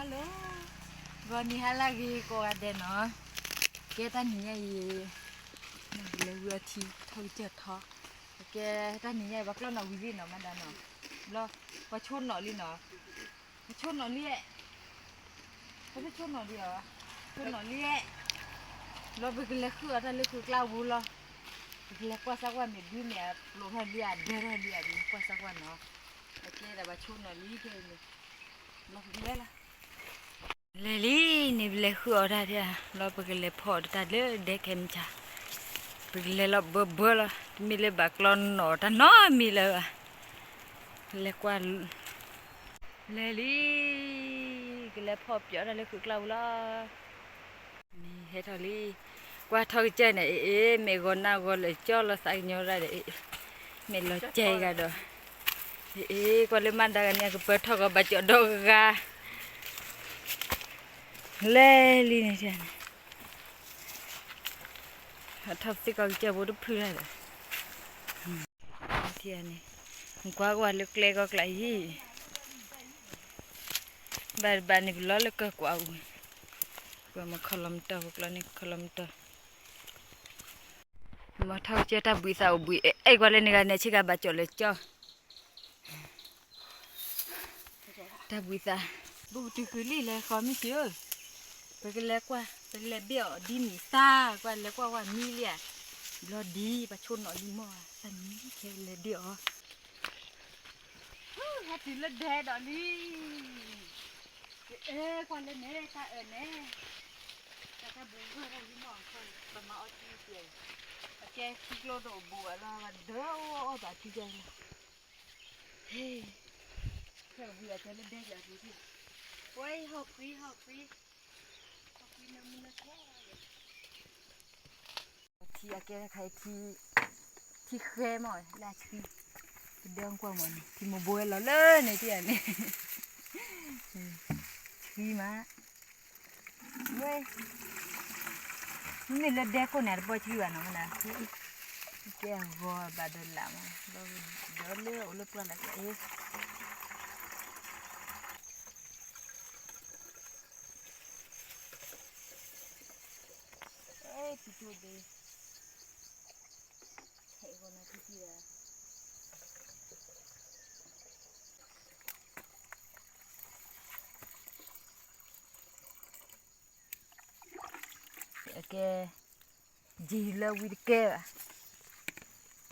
Hello, ဂီၤနံၤဟါလၢအဂ့ၤကိးဂၤဒဲးနီၤ, ကဲတၢ်နံၤညါအံၤ, နလဲၤဝံၤအထံထီၣ်ကစၢၢ်ထီ, ကဲတၢ်နံၤညါအံၤ ပှၤကျီၢ်နီၣ်ဝံၤလံနီၤ မၤဒါနီၤ, ဘျီ, ပှၤဆိနီၣ်လံနီၤ, ပှၤဆိနီၣ်လံ, ပှၤဆိနီၣ်လံဧါ, ဆိနီၣ်လံ, ဘျီပကလဲၤဃုအီၣ်တၢ်လၢဃုာ်ကျါပူၤလီၤ, ပကလဲၤကွၢ်စၢ်ကွၢ်န့ၣ် ဒုးမ့ၢ်အပျိးထီၣ်လံဧါ ဒၢထီၣ်လံဧါ ပကကွၢ်စၢ်ကွၢ်နီၤ, အကဲဒၣ်ပှၤဆိနီၣ်လံခဲအံၤန့ၣ်, ဘျီပကလဲၤလီၤ. လဲၤလံန့ၣ် ပလဲၤဃုအီၣ်တၢ်ဒၣ်, ဘျီပကလဲၤဖီအီၣ်တၢ်လၢဒဲခဲမုၢ်ဆါ, ပကလဲၤလီၤဘၢဘၢလီၤ, တမ့ၢ်လၢဘၣ်ကျီနီၣ်တၢ်နီတမံၤလၢၤဘၣ်, လဲၤကွၢ်, လဲၤလံ, ကလဲၤဖီပၠီတၢ်လၢဃုာ်ကျါပူၤလီၤ. န့ၣ်ဟဲထီၣ်လံ, ကွၢ်ထီၣ်ကစၢၢ်န့ၣ် အ့ မ့ၢ်ဂီၤနၢ်ဂီၤလၢာ်ကၠီလီၤသးကညီၤဒၣ်ဒီး, မ့ၢ်လီၤကဲဂၤဒီး, အ့ ကွၢ်လၢမၤဒါဂၤန့ၣ် အကပၢၤထီၣ်ဂီၤဘၣ်ကၠီၣ်ဒီဂၤ, လဲၤလံန့ၣ်, ထီၣ်သ့ၣ်ကီးကစၢၢ်ဘိတဖုတၢ်ဒီး, န့ၣ်, ကွၢ်ကွၢ်လၢကျဲကီၢ်ကျါအံၤ, ဘၣ်တဘၣ်န့ၣ် ပလီၤလၢကၢၢ်ကွၢ်အူ, ကွၢ်မ့ၢ်ခီလီၤမတီၢ် ပကျီန့ၣ်ခီလီၤမတီၢ်, မ့ၢ်ထီၣ်ကစၢၢ်တၢ်ဘှံးသးအိၣ်ဘှံး, အဲ ကွၢ်လၢန့ၣ်ဂၤန့ၣ် ဆ့ကၤဘၣ်ကၠီၣ်လၢာ်ကၠီ တၢ်ဘှံးသး, ဘူးကတုၤကွံာ်လံလဲၤဃီမုၢ်ဆံးဧၢ, ပကလဲၤကွၢ် ပကလဲၤဘ့ၣ်အီၤဒ်မံၤသၣ်, ကွၢ်လဲၤကွၢ်ဝဲမံလံဧါ, ဘျီဒ်ပှၤဆိနီၣ်လံမီၢ်, သးမံခဲလဲၤဒ့ၣ်အီၤ, ဟဲတုၤလၢဒဲဒီးလံ, အဲ ကွၢ်လၢန့ၣ် တၢ်အၢၣ်န့ၣ်, တၢ်တၢ်ဘှံးဂၢၢ်တၢ်လံမီၢ်, ပမၤအီထံကဲ, အကဲထံကျိတအိၣ်ဘူးဘၣ်လီၤ, ဒၢအီၣ်ဘၣ်ထံကဲလီၤ. ဟ့ၣ်, ခဲအဝံၤအတဲလၢဒဲကၠီၤဒုး, ဝဲဟီၣ်ခွံ ဟီၣ်ခွံ, ဟီၣ်ခွံနၢမူနၢခဲ, ထံအကဲခါအံၤ, ထံဃဲမီၢ်လၢအဆှံ, ပဒဲကွၢ်မီၢ်န့ၣ် ထံမိၢ်ဘိဝဲလီၤလၢန့ၣ်တံၢ်န့ၣ်, ဆှံမး ဝဲ, မ့ၢ်လၢဒဲခိၣ်န့ၣ် တဘီဆှံဘၣ်နီၤမနုၤ, ကဲအဂီၤဘၣ်ဒီးလၢ်မး, ဒီးလၢအိၣ်လၢပှၢ်လၢ်ကဲအ့, အဲ တကၠိဒ့, ဟဲဂီၤနၤထံထံဒီး အကဲ, ယံာ်လၢဝံတကဲဘၣ်,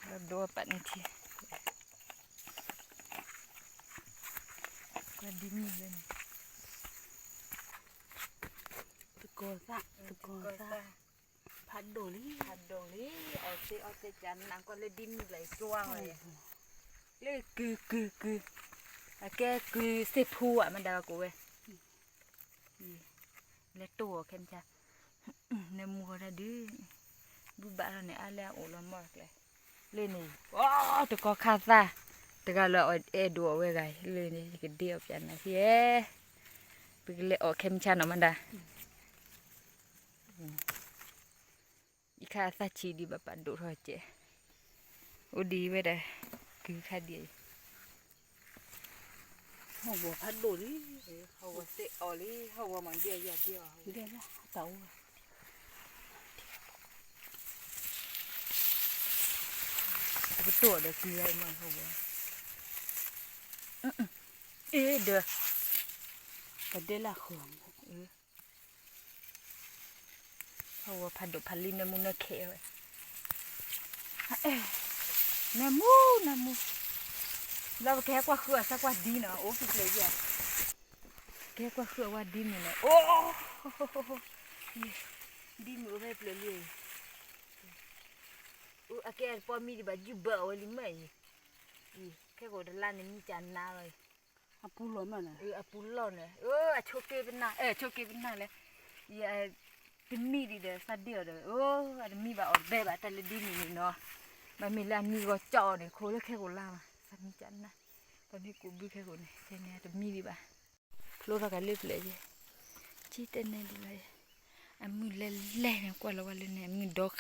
လၢဒိပာ်န့ၢ်ထံ, ကွၢ်ဒ်မုၢ်လၢန့ၣ်, သကိးသၣ်, သကိးသၣ်, ဖးဒိၣ်လံ, ဖးဒိၣ်လံ, အီၣ်သ့အီၣ်သ့ကနၣ်ကွၢ်လၢဒ်မုၢ်လၢကၠွဝဲ, လၢကုၤကုၤကုၤ, အကဲကုၤစ့ၢ်ဖူဝဲမ့ၢ်ဒၣ်ကိးဝဲ, လဲၤတိၢ်အီၤခဲမုၢ်ဆါ, နၢမူဃီတၢ်ဒုး, ဘုဘၣ်ထီၣ်န့ၣ် အါလၢအအိၣ်လီၤမီၢ်ကျဲ, လၢန့ၣ်, အိ တကီခါသၣ်, တဂၤလၢအအဲၣ်ဒိးအီၣ်ဝဲဂၤ, လၢန့ၣ် ယကဒ့အီၣ်ပျးနၤဟံၣ်, ပကလဲၤအီၣ်ခဲမုၢ်ဆါနီၤမ့ၢ်ဒၣ် အံၤခါအသၣ်ဆံးဒံးဘၣ်ပာ်ဒိၣ်ထီၣ်ကဲး, အိၣ်ဒံးဝဲဒၣ်, ကုၤခါဒံးအံၤ, ဟီၣ်ဝီၤဖးဒိၣ်လံ, ဟီၣ်ဝီၤစ့ၢ်အီၤလံ, ဟီၣ်ဝီၤမၤဒံးအီၤယၤဒံးအီၤ, တၢ်အိၣ်, ပကတိၢ်ဒီးကုၤဝဲမးဟီၣ်ဝီၤ, အ့ဒီး, ပဒဲလၢဃီၤ ဟီၣ်ဝီၤဖးဒိၣ်ဖးလံနၢမူနၢခဲဝဲ, နၢမူ, နၢမူ, လၢပကဟဲကွၢ်ဃုအီၣ်စၢ်ကွၢ်ဒ်နီၤ အိၣ်ဖဲပျၢၤယဲၢ်, ကဟဲကွၢ်ဃုအီၣ်ဝဲဒ်မုၢ်န့ၣ် အိၣ်, ဒ်မုၢ်အိၣ်ဖဲပျၢၤလံ, အကဲအပီမံဒံးဘၣ် ယုၢ်ဘၢအီၤဝဲလံမ့ၢ်အံၤ, အံၤ ခဲကိးတလါန့ၣ်မံကနါလီၤ, အပူၤလီၢ်မ့ၢ်န့ၣ်, အပူၤလီၢ်န့ၣ်, အဆိးက့ပနၢ်, ဆိးက့ပနၢ်လဲၣ်, ယ တမံဒံးဒီး သးဒ့အီၤဒီး အတမံဘၣ်အီၣ်ဘဲဘၣ် တၢ်လၢဒ်န့ၣ်န့ၣ်နီၤ, ဘၣ်မ့ၢ်လၢအမံဂီၤကၠီအီၤန့ၣ် ခိးလၢခဲကိးလါမး သးမံကနၣ်, ပမ့ၢ်ကူးဘုခဲကိးန့ၣ် ခဲန့ၣ်တမံဒံးဘၣ်, ဖျိထီၣ်ကလၢပျၢၤယဲၢ်, ကၠံတဲနဲဒံးဘၣ်, အမုၢ်လဲၤလဲၤန့ၣ် ကွၢ်လီၤဝဲလၢန့ၣ် အမုၢ်ဒီဃး,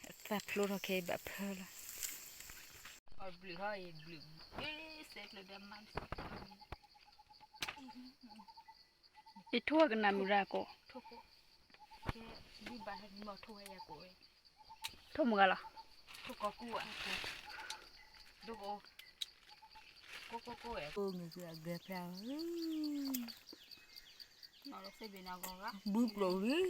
သးဖျိထီၣ်ခဲအံၤဘၣ်ဖၢလီၤ, အဘျုးဟီအံၤဘျုး, စဲးကျၢၤဒီးမါ စဲးကျၢၤ, ယထိၣ်ကနၣ်မုၢ်ရၢ်ကိး, ထိၣ်မုၢ်ဂၤလီၤ, ဘုပျိၢ်လံ. ဟဲလံ ပကလဲၤခူၣ်အီၤတၢ်လီၤနီၤ, ယါဝံၤလံ ဝံၤတၢ်ဒီးက့ၤလံ,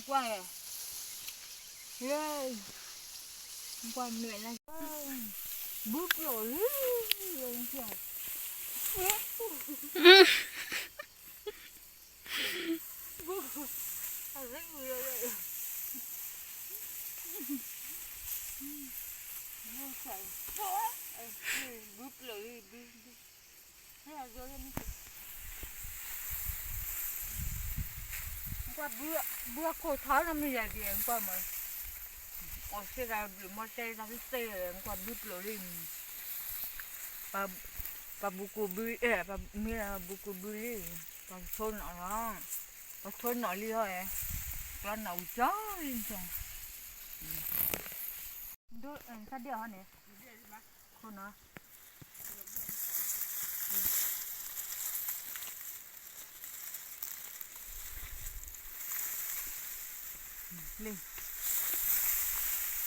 ကွၢ်, ကွၢ်နွဲၣ်လၢ, ဘုပျိၢ်လံ, ဘုပျိၢ်လံ, ဘု, ဘု, ကွၢ်ဘု, ဘုအခိၣ်ထီၣ်နီၤ မ့ၢ်ယၤဒ် ကွၢ်မး, အီၣ်စ့ၢ်ကီးဘျုးမီၢ်တဲတၢ်သ့ၣ်သ့ၣ်, ကွၢ်ဘုပျိၢ်လံ, ပှၤဘူးကူးဘု, အဲ, မ့ၢ်ဘူးကူးဘုလံ, ပှၤထိၣ်နီၣ်လီၤ, ပှၤထိၣ်နီၣ်လံဟီ, ကျီနီၣ်ဝံၤကၠီလံ, ဒိၣ်, တၢ်ဒဲးအီၤန့ၣ်, ခိၣ်နီၤ လံ,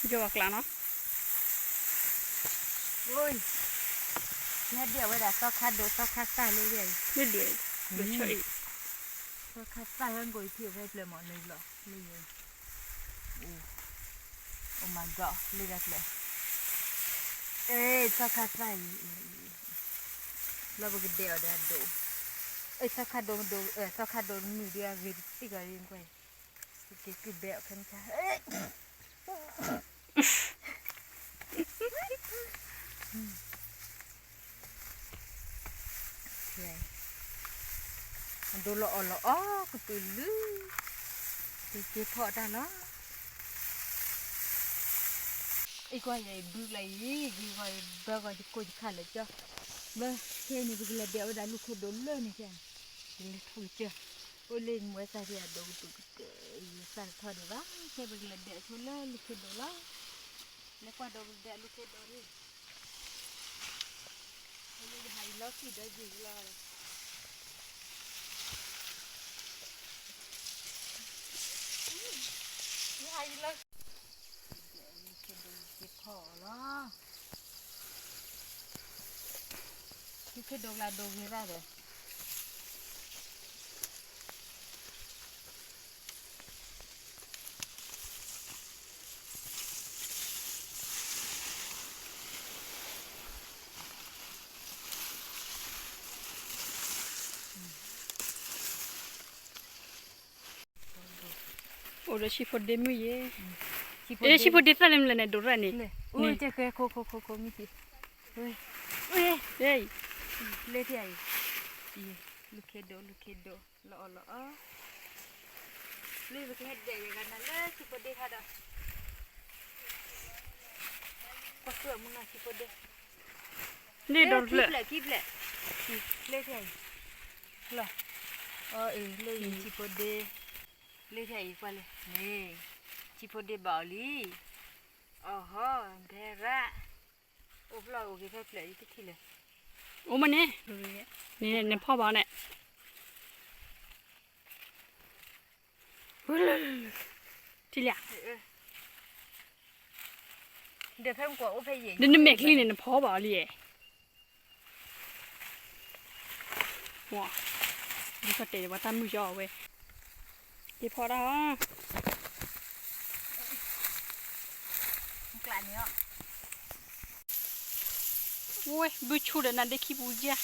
ယိၤဘၣ်ကျးနီၤ, ဟဲဒဲးဝဲဒၣ်သီခါဒိၣ်သီခါသၣ်လၢယဲအံၤ, မ့ၢ်ဒဲး, သီခါသၣ်ဟဲကိးအံၤထံၣ်ဝဲဖျဲၣ်မးန့ၣ်လီၤ, လၢယဲအံၤ, Oh my God, လၢတၢ်ဖျဲၣ်, အဲ, သီခါသၣ်အံၤ, လၢပကဒဲးအီၤဒီးအဒိၣ်, အဲ, သီခါဒိၣ်မ့ၢ်ဒိၣ်, အဲ, သီခါဒိၣ်မ့ၢ်ဒိၣ်အဂ့ၤတံၢ်ကီးအံၤကွၢ်, ပက့ၤကုၢ်ဘဲအီၤခဲမုၢ်ဆါ အဒိၣ်လီၤအီၣ်လီၤအီကပုာ်လု, က့ၤဖီအီၣ်တၢ်လီၤ, အံၤကွၢ်ယဘုကျါအံၤ, ယဘၣ်ဂီၤယကိၢ်ယခါလၢကၠီ, ဘၣ်ခဲအံၤန့ၣ် ပကလဲၤဒဲးဝဲဒၣ်လူၢ်ခ့ဒိၣ်လၢန့ၣ်, ယလဲၤထီၣ်ကစၢၢ်, အိၣ်လၢမွဲစၢ်ဒံးအဒိၣ်ကပုာ်ကတၢၢ်, ယသၣ်တထီၣ်ဒံးဘၣ်, ခဲပကလဲၤဒဲးဆိလၢလူၢ်ခ့ဒိၣ်လီၤ, လဲၤကွၢ်ဒိၣ်ပကဒဲးလူၢ်ခ့ဒိၣ်န့ၣ် ယဟးယလီၤခံဒီးယံာ်လီၤ, ယဟးယလီၤ, က့ၤဖီအီၤလီၤ, လူၢ်ခ့ဒိၣ်ကျါဒိၣ်ဂ့ၤဒၣ်ဒီး အိၣ်ဒီးဆံဖိဒ့မုၢ်ယဲ, ဆံဖိဒ့သၣ်လၢမလဲၣ်န့ၣ် ဒိၣ်ရၣ်န့ၣ်, လၢထံၣ်အံၤ, လူၢ်ခ့ဒိၣ် လူၢ်ခ့ဒိၣ် လီၤအီၣ်လီၤအီ, လၢပကဟဲဒဲးယဂၤနၤလၢဆံဖိဒ့ခါဒီး, ကွၢ်ကွၢ်မုၢ်နီၤဆံဖိဒ့, လၢခံဖျၢၣ်, ခံဖျၢၣ်, လၢထံၣ်အံၤ, လီၤ, အီအ့ၣ် လၢအံၤဆံဖိဒ့, လၢထံၣ်အံၤကွၢ်လၢ, န့ၣ်, ဆံဖိဒ့ဘၣ်အီၤလံ, အီၣ်ဟီ, ဘဲရၣ်, အိၣ်ဖျီၣ်အိၣ်ဂ့ၤဖဲဖျၢၣ် ယတထံၣ်လၢၤ, အိၣ်မ့ၢ်န့ၣ်, န့ၣ်နဖီဘၣ်အီၤန့ၣ်, ထံၣ်လံ, ဒီးနမဲာ်ချံန့ၣ် နဖီဘၣ်အီၤလံ, ဝါ, ဒ်သိးတဲာ်ပှၤတၢ်မုၢ်ကၠီအဝဲ, က့ၤဖီတၢ်အီၤ ဝဲ ဘုဆူၣ်ဒီးနၤဒ့ခံပူၤယါ,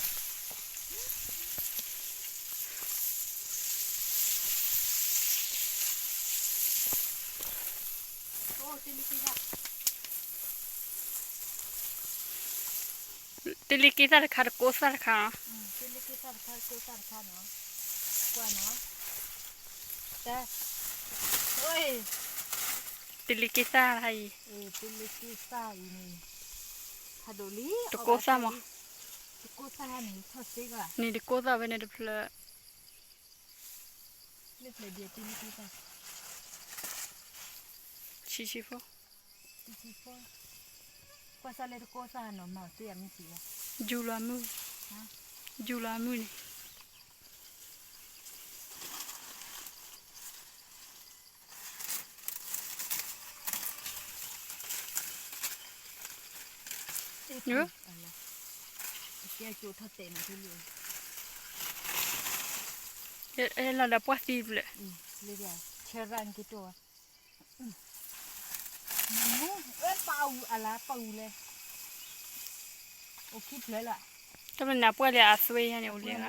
တလ့က့သၣ်တခါ တကိးသၣ်တခါနီၤ, တလ့က့သၣ်တခါအံၤ, တကိးသၣ်မး, န့ၣ်တကိးသၣ်ဝဲန့ၣ်တဖျၢၣ်, ဆံ ဆံးဆံးဖိ, ဆံးဆံးဖိ, ကွၢ်စၢ်လၢတကိးသၣ်နီၤ မၤအီၤသ့အမ့ၢ်စံးဝဲ, ယူၤလီၤမုၢ်, ယူၤလီၤမုၢ်န့ၣ် လီၤဒီးပှၢ်သံဖျၢၣ်, ဆၢရၣ်နက့ၤတိၢ်ဝဲ, မူဝဲပာ်အူအလါပာ်အူလဲၣ်, အိၣ်ခံဖျၢၣ်လီၤ, တၢ်ပနၢ်ပှၢ်လၢအသွ့ဟဲန့ၣ်အိၣ်လၢဂၤ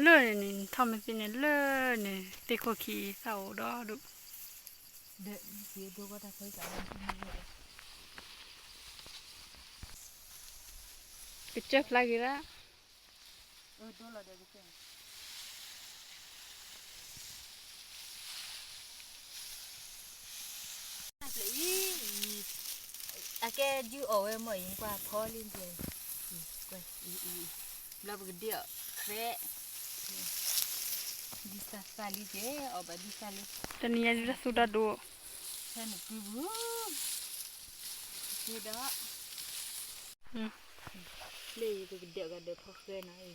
လၢန့ၣ် နထီၣ်မ့ၢ်သ့န့ၣ် လၢန့ၣ် သ့ၣ်ခိၣ်ခံသၣ်အိၣ်ဒီဒူၣ်, ကစၢၢ်ဖျါက့ၤဒၣ် အကဲဒုးအီၣ်ဝဲမ့ၢ်အံၤ ကွၢ်ဖီလံ, ဘျီပကဒ့အီၤ ခရဲး, ဒ်သၣ်သၣ်လံကဲ, အီၣ်ဘၣ်ဒ်သၣ်လံ, တနံၤညါဒ်တၢ်သူတၢ်ဒိ, ဖဲနပူၤပူၤ, က့ဒီး, လၢယကဒဲးကဒီးဖီဃဲနီၤအံၤ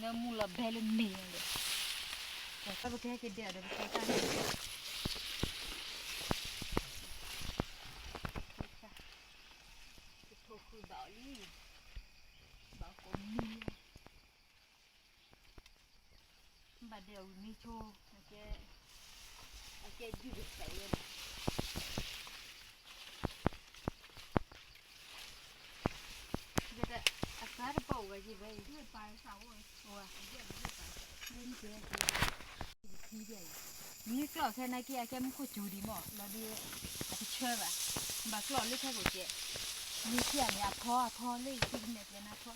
နၢမူလီၤဘဲလၢမ့ၢ်ဒီး, ပကဟဲက့ၤဒဲးဒီးပကဲတၢ်န့ၣ်, ကထိၣ်ဃုာ်ဘၣ်အီၤလံ, ဘၣ်ကိးမံၤလံ ဘၣ်ဒဲးအဝံၤမ့ၢ်ဆိ, အကဲဒုးကဆဲးဝဲ, အသးတပီၢ်ဝဲယံၤဝဲ, မ့ၢ်ကျီၢ်ခဲနာ်က့ အကဲမူခိၣ်စူၤဒံးမ့ၢ်လီၤဒီး, အတဆၢဘၣ်, ဘၣ်ကျီၢ်လၢခဲကိးကဲ, မ့ၢ်ခံဂၤန့ၣ် အဖီအဖီလၢယကနဲၣ်ကျဲနၤဖီ, လၢယကထံအဖီ လၢ, မ့ၢ်ယပ့ၢ်ကထံအဖ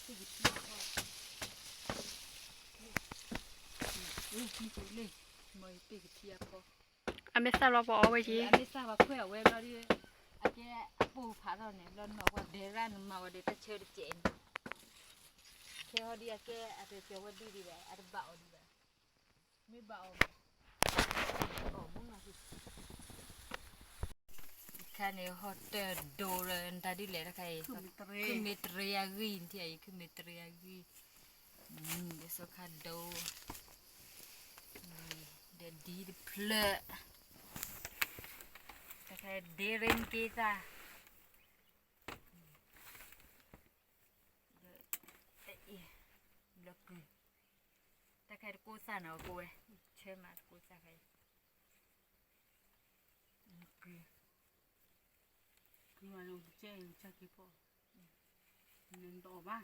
ီ, အမ့ၢ်သၣ်ဘျီပအီဝဲက့ၤ, အမ့ၢ်သၣ်ဘၣ်ခွဲးအဝဲဘျီဒီး, အကဲအပိၢ်ဖးထီၣ်န့ၣ် ဘျီနီၢ်ပှၤဒဲးရၣ်နမၤဝဲဒီးတၢ်ဆၢတစဲးန့ၣ်, ခဲဟီဒ်အကဲအတကၠီၤဝဲဒ်ဒံးဘၣ် အတဘၣ်အီၤဒံးဘၣ်, မ့ၢ်ဘၣ်အီၤဘၣ်, အီၤမ့ၢ်နီၢ် ခါန့ၣ် ဟီၣ်တၢၢ်ဒိၣ်လၢတၢ်ဒ်လဲၣ်တခါအံၤ, ခုမ့ၢ်တရံးအဂံၢ်ထံအံၤ, ခုမ့ၢ်တရံးအဂံၢ်, ဒီးစီၤခါဒိၣ်, ဒီးဒ်တဖျၢၣ်, တခါဒ့ရ့က့သၣ်, ဒီးတအံၤ, ဘျီကုၢ်, တၢ်ခါတကိးသၣ်နီၤ ကိးဝဲ, ဆၢမးတကိးသၣ်ခါအံၤ, ကုၢ်, ကုၢ်မးန့ၣ် ကဲအံၤ ကဲက့ၤဖီ, နတအီၣ်ဘၣ်, တအီၣ်ဃုလိာ်သးဘၣ်,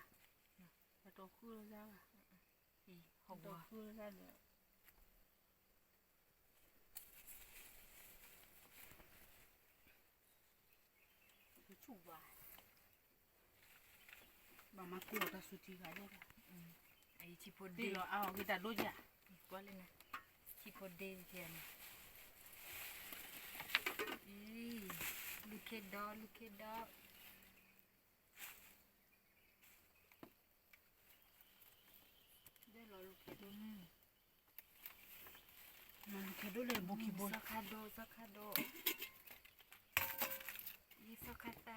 တအီၣ်ဃုလိာ်သးဒီး ဆူၣ်ဘၣ်, ဘၣ်မၤကိးအီၤတၢ်ဆူထံဂၤယဲၢ်, အံၤထံဖိဒ့လီၤအါအီၤက့ၤတၢ်ဒိၣ်ယဲၢ်, ကွၢ်လၢနၤ, ထံဖိဒ့တကဲန့ၣ်, အံၤ, လူၢ်ခ့ဒီး လူၢ်ခ့ဒီး ဒဲလီၤလူၢ်ခ့ဒိၣ်န့ၣ်, လူၢ်ခ့ဒိၣ်လၢဘိခံဘိ, သီခါဒိၣ် သီခါဒိၣ်, ယသီခါတၢ်,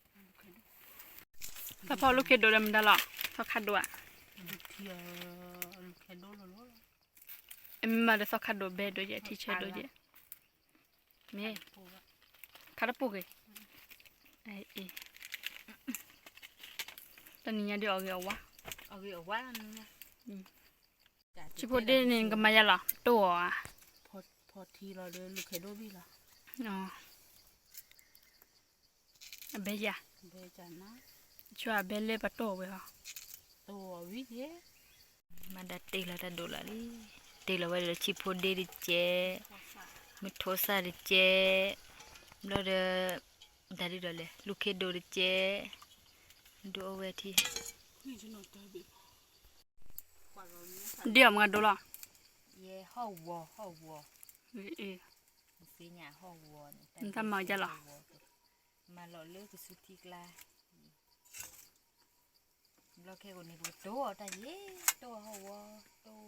သီဖီလူၢ်ခ့ဒိၣ်ဒီးမတၤလီၤ, သီခါဒိၣ်ဧါ, လူၢ်ခ့ဒိၣ်လီၤလီၤ, အမ့ၢ်မၤဒီးသီခါဒိၣ်ဘဲဒိၣ်ယဲၢ် ထံဆၢဒိၣ်ယဲၢ် မ့ၢ်, ခါတပိၢ်ဂ့ၤ, တနံၤညါဒ်အီၣ်ဂ့ၤအဝါ, အီၣ်ဂ့ၤအဝါ, ထံဖိဒ့န့ၣ် နကမၤယါလီၤ တိၢ်အီၤဧါ, ဖီထံလီၤဒီးလူၢ်ခ့ဒိၣ်ဘ့ၣ်လီၤ, အဘဲယၤ, ဆိအဘဲလၢပတိၢ်အီၤဝဲဟီ, တိၢ်အီၤဝံၤယဲၢ် မၤဒၣ်တ့ၢ်လီၤတၢ်ဒိၣ်လီၤလံ, တ့ၢ်လီၤဝဲဒီးထံဖိဒ့တကဲ, မုၢ်ထိးစၢ်တကဲ, ဘျီဒီး, တၢ်ဒ်ဒီးလဲၣ် လူၢ်ခ့ဒိၣ်တကဲ, ဒိၣ်အဝဲထံ, ဒ်အီၤမုၢ်ဒိၣ်လီၤ, ယဲဟီၣ်ဝီၤ ဟီၣ်ဝီၤ, နတၢ်မၤယါလီၤ, မၤလီၤလၢကဆူထံကျါ, ဘျီ ခဲကိးန့ၣ် ပကတိၤအီၤတၢ်ယဲ, တိၤအီၤဟီၣ်ဝီ, တိၤ,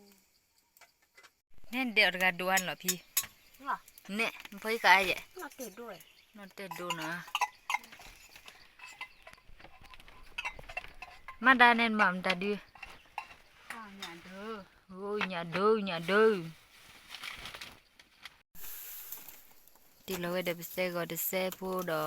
နဲဒဲးအီၤတဂၤဒိးအါန့ၣ်လီၤဖံ, နဲ, နဖီယကးယဲ, နီၢ်တဲဒိနီၤ, မၤဒါနဲနမၤမတၤဒု, ညၣ်ဒိ, ညၣ်ဒိ, တ့ၢ်လီၤဝဲဒီးပစဲဂီၤတစဲဖိဒီ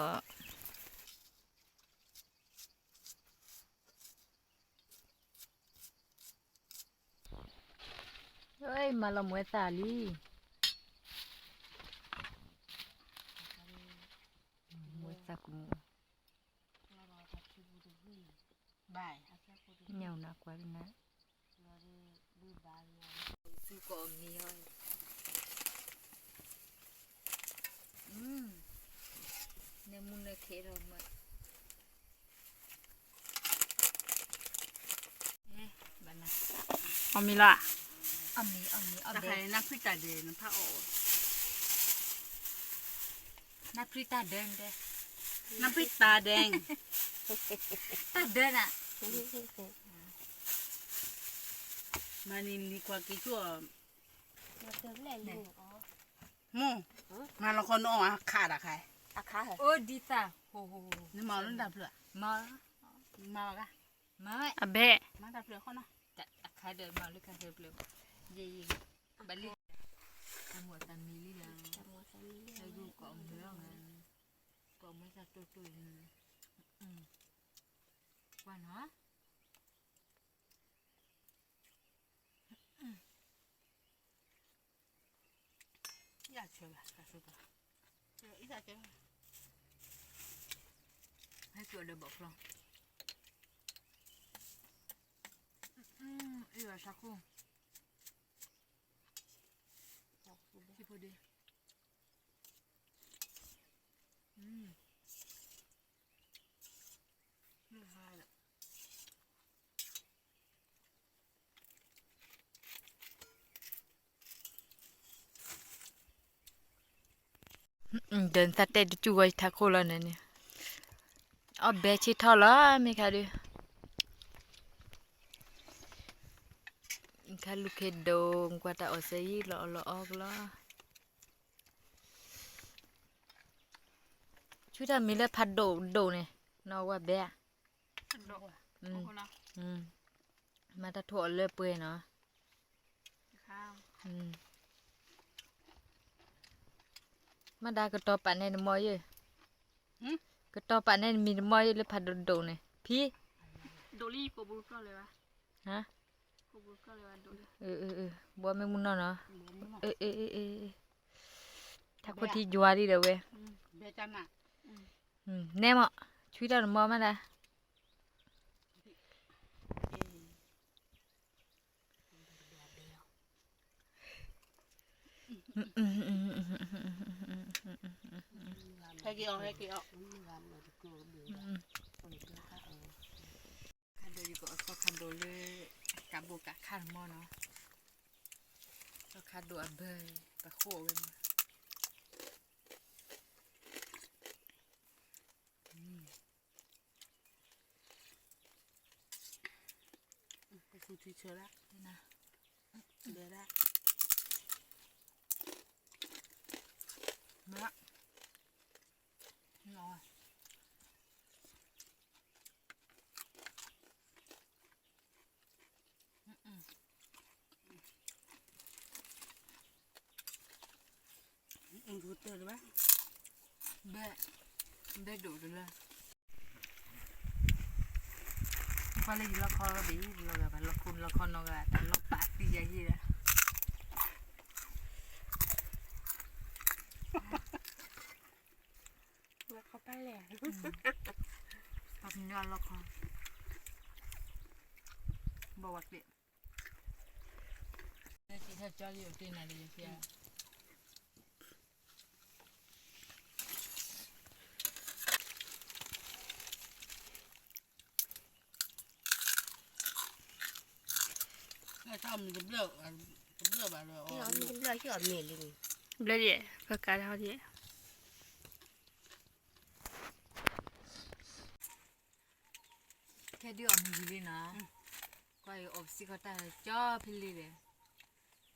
း မၤလီၤမွဲသၣ်လံ, မွဲသၣ်ကမူၣ်, ညၣ်နကွၢ်လၢနၤ, သုကိးမံၤဟီ, နမူနခ့ထီၣ်မး အီၣ်မ့ၤလီၤ, အီၣ်မ့ၤ, အီၣ်မ့ၤ, အီၣ်မ့ၤ, နဖုတၢ်ဒဲး, နဖု, နဖုတၢ်ဒဲး, နဖုတၢ်ဒဲး, တၢ်ဒဲးနၤ, မၤန့ၢ်လံၤကွၢ်က့ၤကၠိ, မိၢ်, မၤလီၤခီနအီၣ်အခါတခါ, အိၣ်ဒံးသၣ်, နမၤလၢတၢ်ဖျၢၣ်, မၤ, မၤ, အဘဲ, မၤတၢ်ဖျၢၣ်ဃီနီၤ, အခါဒီးမၤလၢခါဖျၢၣ်, ယဲယဲ, ဘၣ်လံ, တၢ်မိၢ်တၢ်မံၤလံဒီး, တၢ်ဂုၢ်ကိးမုၢ်လီၤ, ကိးမုၢ်တၢ်တိၢ်တိၢ်, ကွၢ်နီၤ ယဆၢဘၣ်, ယဆၢဘၣ်, ဟဲက့ၤအီၤဒီးဘီၣ်ချီ, အ့ၣ်ဘၣ်ဆါခိၣ်, ဆံဖိဒ့, ဒီးနသးတဲတစူၢ်ဝဲယထးခိၣ်လီၤန့ၣ်န့ၣ်, အီၣ်ဘဲဆ့ထီၣ်လီၤ မ့ၢ်ခါဒုး, ခါလူၤခ့ဒိၣ် ကွၢ်တၢ်အီၣ်စဲယံၤလီၤအီၣ်လီၤအီၣ်ကလီၤ, ဆူတၢ်မံၤလၢဖးဒိၣ်ဒိၣ်န့ၣ်, နီၢ်ဝဲဘဲဧါ, မၤတၢ်ထိၣ်အီၤလၢပှဲၤနီၤ, မၤဒါကတီၤပာ်နဲနမီၢ်ယဲၢ်, ကတီၤပာ်နဲနမံၤနမီၢ်ယဲၢ်လၢဖးဒိၣ်ဒိၣ်န့ၣ် ဖံ, ဒိၣ်လံကိးဘိကီၢ်လၢၤဘၣ်, ဘီမ့ၢ်မုၢ်နီၢ်နီၤ, ထးခိၣ်ထံယွၤလံဒီးဝဲ, နဲမး, ဆူတၢ်နမီၢ်မၤဒါ ဟဲက့ၤအီၤ, ဟဲက့ၤအီၤ, ခါဒိၣ်ယကအီၣ်သီခါဒိၣ်လၢ ကးဘိကးခါတမီၢ်နီၤ, သီခါဒိၣ်အဘၢၣ် ပဃိအဝဲမး ပသူထံဆၢဒၣ်, ဒဲဒၣ်, မၤ, ဘဲ, ဘဲဒိၣ်တလၢ, ကွၢ်လၢယလီခီဘ့ၣ်, လီၤဂာ်ဘၣ်လီခီ, လီခီနီၢ်ဂၤ တၢ်လီၤပာ်သံယၤယဲၢ်ဒီး လီခီပၢ်လဲၣ်, ပှၤကညီလီခီ, ဘီဝဲကျ့, ကၠီလံအီၤတ့ၢ်နၤလံယဖံဧါ. တဘျီဘၣ်ဒီး, ဘျီယဲၢ် ပကးထီၣ်ယဲၢ်. ခဲ ဒ်အီၣ်မ့ၤယံာ်လံနီၤ, ကွၢ်အံၤအီၣ်ပစံးခီတၢ်ကၠီဖဲလံဒီး,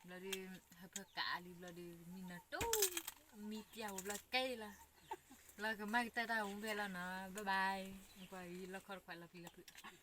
ဘျီဒီး, ဟၢဖၢကးလံဘျီဒီး မံနီၤတူ, မံပျၢ်ဝဲဘျီကဲလီၤ, လၢကမၤကတၢၢ်တၢ်အိၣ်ဖဲလီၤနီၤ, bye bye, ကွၢ်အံၤလီခီတခွးလီၤပျံၤလီၤဖုး